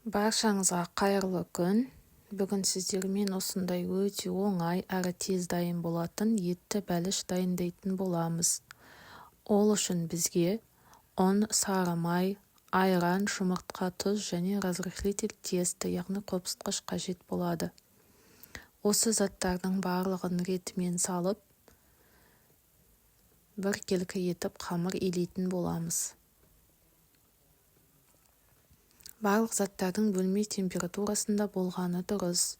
Баршаңызға қайырлы күн. Бүгін сіздермен осындай өте оңай әрі тез дайын болатын етті бәліш дайындайтын боламыз. Ол үшін бізге ұн, сары май, айран, жұмыртқа, тұз және разрыхлитель теста, яғни қопсытқыш қажет болады. Осы заттардың барлығын ретімен салып, біркелкі етіп қамыр илейтін боламыз. Барлық заттардың бөлме температурасында болғаны дұрыс.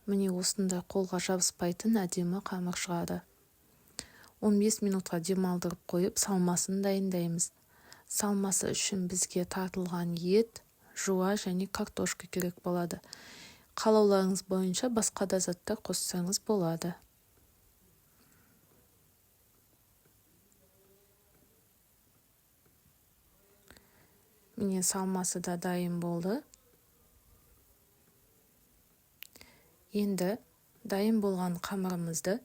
Міне, осындай қолға жабыспайтын әдемі қамыр шығады. 15 минутқа демалдырып қойып, салмасын дайындаймыз. Салмасы үшін бізге тартылған ет, жуа және картошка керек болады. Қалауларыңыз бойынша басқа да заттар қоссаңыз болады. Міне, салмасы да дайын болды. Енді дайын болған қамырымызды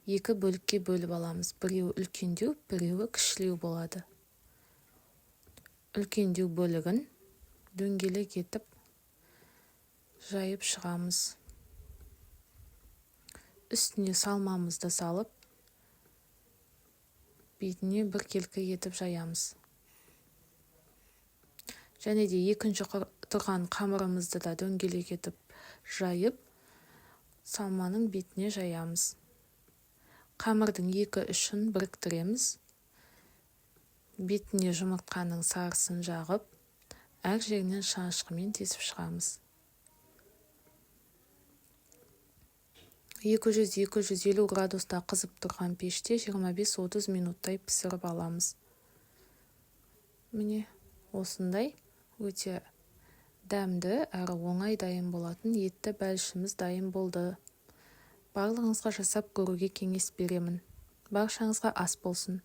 екі бөлікке бөліп аламыз. Біреуі үлкендеу, біреуі кішілеу болады. Үлкендеу бөлігін дөңгелек етіп жайып шығамыз. Үстіне салмамызды салып, бетіне біркелкі етіп жаямыз. Және де екінші тұрған қамырымызды да дөңгелек етіп жайып, салманың бетіне жаямыз. Қамырдың екі ұшын біріктіреміз. Бетіне жұмыртқаның сарысын жағып, әр жерінен шанышқымен тесіп шығамыз. 200-250 градуста қызып тұрған пеште 25-30 минуттай пісіріп аламыз. Міне, осындай өте дәмді әрі оңай дайын болатын етті бәлішіміз дайын болды. Барлығыңызға жасап көруге кеңес беремін. Баршаңызға ас болсын.